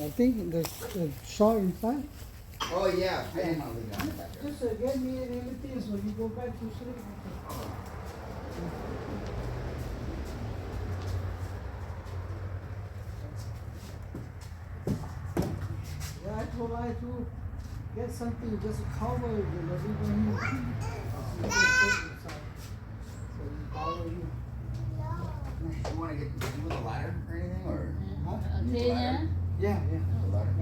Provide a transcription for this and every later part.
I think the, the shawl inside. Oh, yeah. I didn't know they got it back there. Just, uh, get me and everything so you go back to sleep. Yeah, I told her to get something, just cover the, the river here. So we follow you. You wanna get, you want a ladder or anything, or? Huh? You need a ladder? Yeah, yeah. A ladder.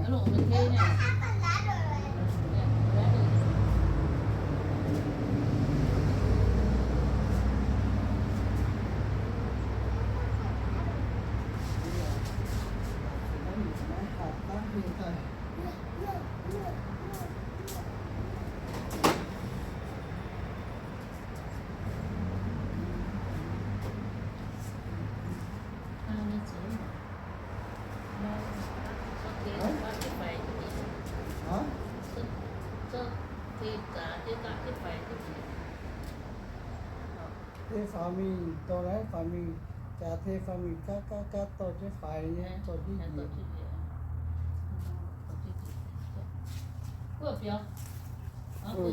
Deix faaux mingh dorh naaiv, faaux mingh jaax tei, faaux mingh gapv gapv gapv dorh jienv faix nyei, dorh jienv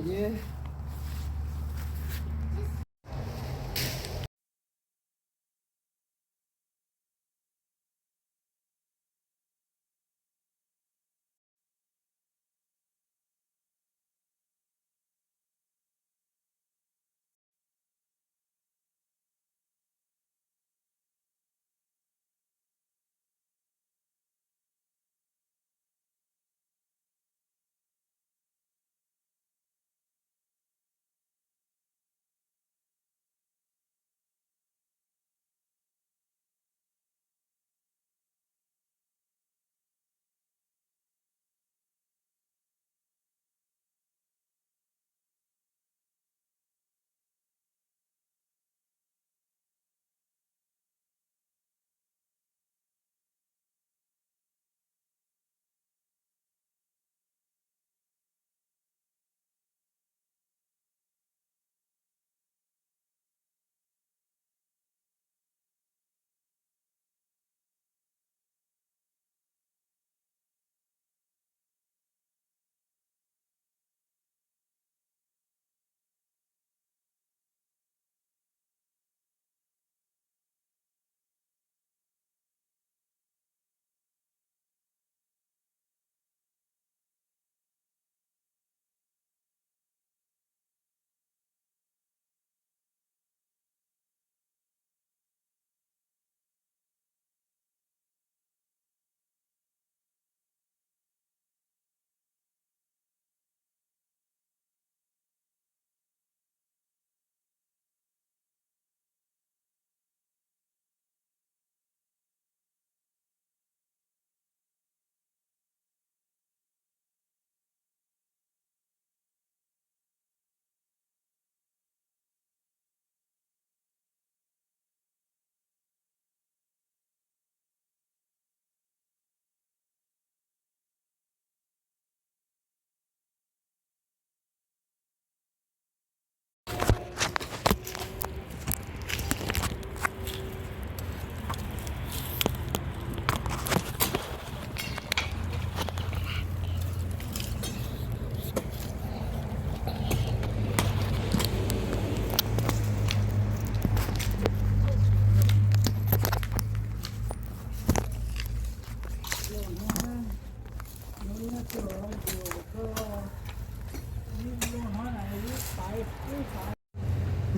njiec.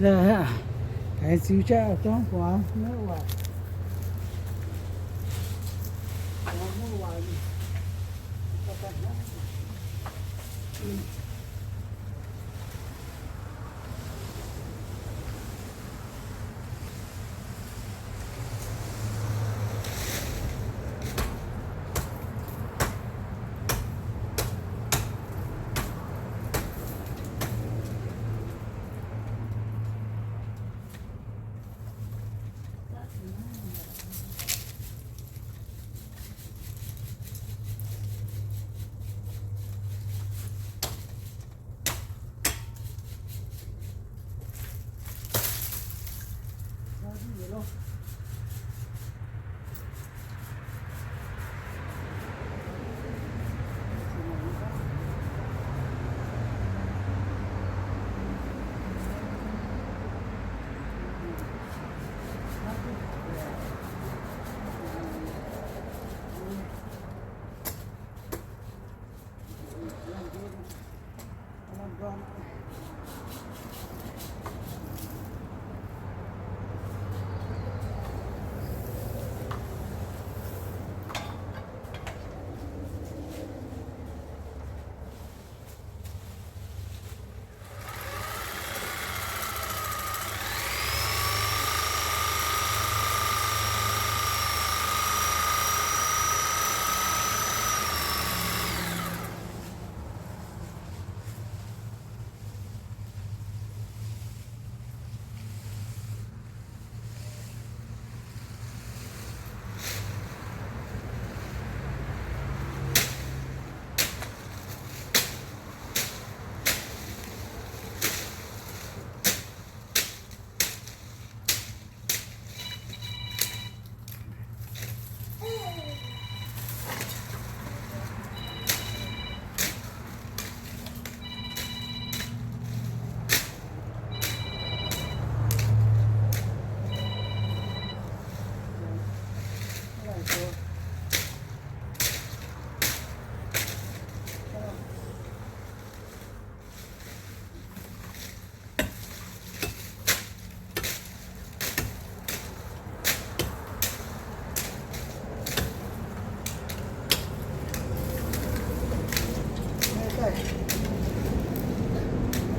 Aengx ziux jaav zorngv guaax maiv waac.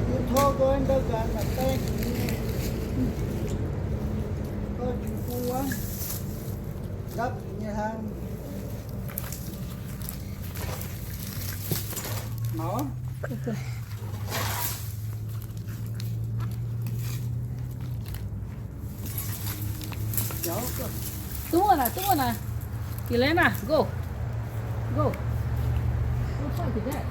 Yie tov nqoi ndau nqaatv naaic baeng, tov jiu bung wuov, ndapv nyei hlaang. Maux. Dungv naaic, dungv naaic. Elena, go. Go. Go find the dad.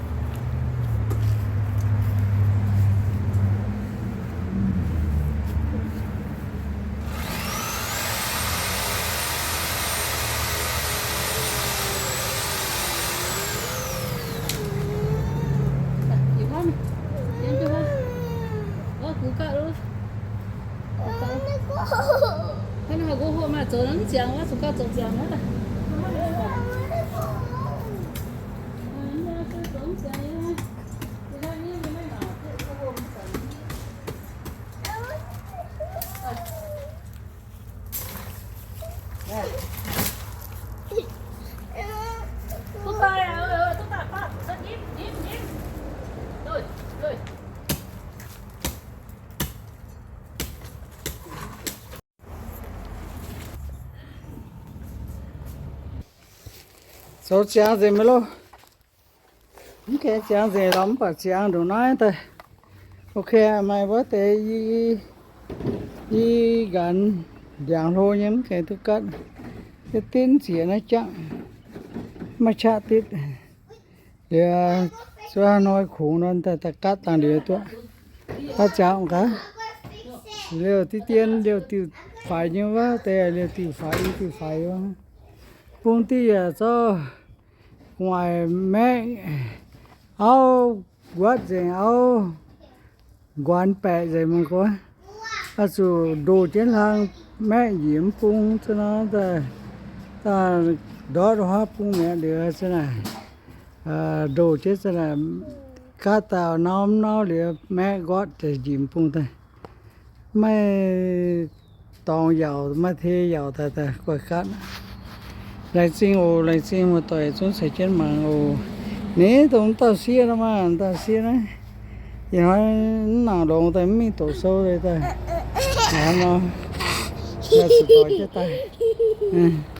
Hnangv naaiv go hopv maaih zoux mv ziangx wuov, zuqc gauh zoux ziangx wuov. Zoux ziangx nzengc maiv loh. Mv gaengh ziangx nzengc lorqc, mv baac ziangx ndongc naaiv daaih. Ok, maaih wuov deix i, i nqanx ndiangx hlo nyei, mv gaengh duqv gaatv. Yie dinv nziex naaiv jangv, maiv qaqv ditv. Liuz zuov hnoi kungx nor daaih gaatv dangh liuz duqv. Daaih ziangx gaax. Liouh diqv dien, liouh diuh faix nyei wuov deix, liouh diuh faix, i diuh faix wuov. Bung diqv yaac zorqv gu'nguaaic maeqv auv, nquatv nzengc auv, nquanx baeqc nzengc mangc gaax. Oix zuqc ndoh jienv hlang maeqv njiec mv bung, zuov nor daaih, daaih ndortv huaav bung mi'aqv liuz, zuov naaic, ndoh jienv zuov naaic, gaatv daaih nau mv nau liuz maeqv nqortv njiec mv bung daaih. Maaih dorngx yaac maaih tei yaac daaih daaih guaih gaatv. Laengz zingh oc, laengz zingh muoz-doic zungv caux jienv mangc oc. Ninh dongh dauh sieqv nor maah, dauh sieqv naaiv. Ih hnoi mv nangc longx daaih, mv mingh doqc sou daaih. Hnangv nor, zuqc doix jienv daaih.